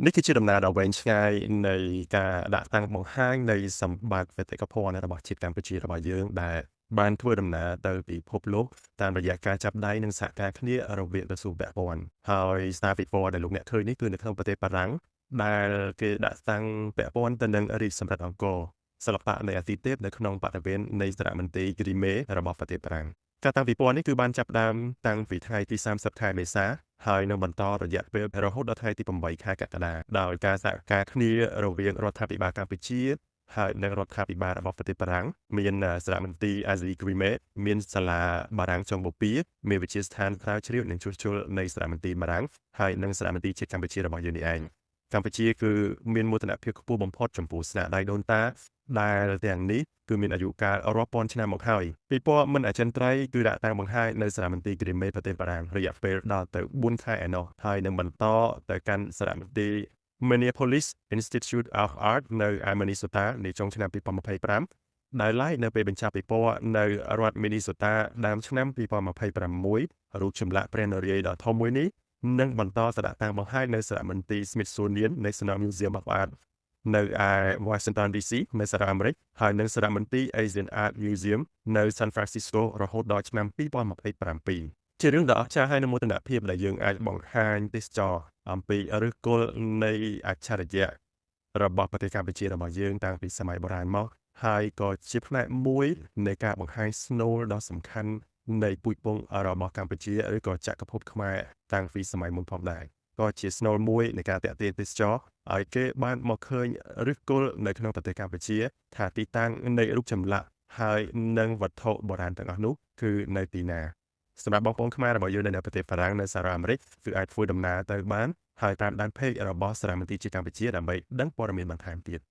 នេះគឺជាដំណើរដ៏វែងឆ្ងាយនៃការដាក់តាំងបង្ហាញនៃសម្បត្តិបេតិកភណ្ឌរបស់ជាតិកម្ពុជារបស់យើងដែលបានធ្វើដំណើរទៅពិភពលោកតាមរយៈការចាប់ដៃនិងសហការគ្នារវាងក្រសួងពាក់ព័ន្ធហើយស្ថាបពិព័រណ៍ដែលលោកអ្នកឃើញនេះគឺនៅក្នុងប្រទេសបារាំងដែលគេដាក់តាំងពាក់ព័ន្ធទៅនឹងរាជសម្រិតអង្គរសិល្បៈនៃអាទិទេពនៅក្នុងបរិវេណនៃសារមន្ទីរគ្រីមេរបស់ប្រទេសបារាំងការតាំងពិព័រណ៍នេះគឺបានចាប់ផ្ដើមតាំងពីថ្ងៃទី30ខែមេសាហើយនឹងបន្តរយៈពេលរហូតដល់ថ្ងៃទី8ខែកក្កដាដោយការសហការគ្នារវាងរដ្ឋាភិបាលកម្ពុជាហើយនិងរដ្ឋាភិបាលរបស់ប្រទេសបារាំងមានសារមន្ទីរអាស៊ីគ្រីមេមានសាលាបារាំងចុងបូព៌ាមានវិទ្យាស្ថានស្រាវជ្រាវនិងជួសជុលនៃសារមន្ទីរបារាំងហើយនិងសារមន្ទីរជាតិកម្ពុជារបស់យើងនេះឯងកម្ពុជាគឺមានមោទនភាពខ្ពស់បំផុតចំពោះស្នាដៃដូនតាដែលទាំងនេះគឺមានអាយុកាលរាប់ពាន់ឆ្នាំមកហើយពិព័រណ៍មិនអចិន្ត្រៃយ៍គឺដាក់តាំងបង្ហាញនៅសារមន្ទីរគ្រីមេប្រទេសបារាំងរយៈពេលដល់ទៅ4ខែឯណោះហើយនឹងបន្តទៅកាន់សារមន្ទីរ Minneapolis Institute of Art នៅឯ Minnesota នៅចុងឆ្នាំ2025ដែលឡែកនៅពេលបញ្ចប់ពិព័រណ៍នៅរដ្ឋ Minnesota ដើមឆ្នាំ2026រូបចម្លាក់ព្រះនរាយណ៍ដ៏ធំមួយនេះនឹងបន្តទៅដាក់តាំងបង្ហាញនៅសារមន្ទីរ Smithsonian National Museum of Art នៅឯ Washington DC នៅសហរដ្ឋអាមេរិកហើយនិងសារមន្ទីរ Asian Art Museum នៅ San Francisco រហូតដល់ឆ្នាំ2027ជារឿងដ៏អស្ចារ្យហើយនឹងមោទនភាពដែលយើងអាចបង្ហាញទេសចរអំពីឫសគល់នៃអច្ឆរិយៈរបស់ប្រទេសកម្ពុជារបស់យើងតាំងពីសម័យបុរាណមកហើយក៏ជាផ្នែកមួយនៃការបង្ហាញស្នូលដ៏សំខាន់នៃពូជពង្សរបស់កម្ពុជាឬក៏ចក្រភពខ្មែរតាំងពីសម័យមុនផងដែរក៏ជាស្នូលមួយនៃការទាក់ទាញទេសចរឲ្យគេបានមកឃើញឫសគល់នៅក្នុងប្រទេសកម្ពុជាថាទីតាំងនៃរូបចម្លាក់ហើយនិងវត្ថុបុរាណទាំងអស់នោះគឺនៅទីណាសម្រាប់បងប្អូនខ្មែររបស់យើងនៅប្រទេសបារាំងនៅសហរដ្ឋអាមេរិកគឺអាចធ្វើដំណើរទៅបានហើយតាមដាន page របស់សារមន្ទីរជាតិកម្ពុជាដើម្បីដឹងព័ត៌មានបន្ថែមទៀត។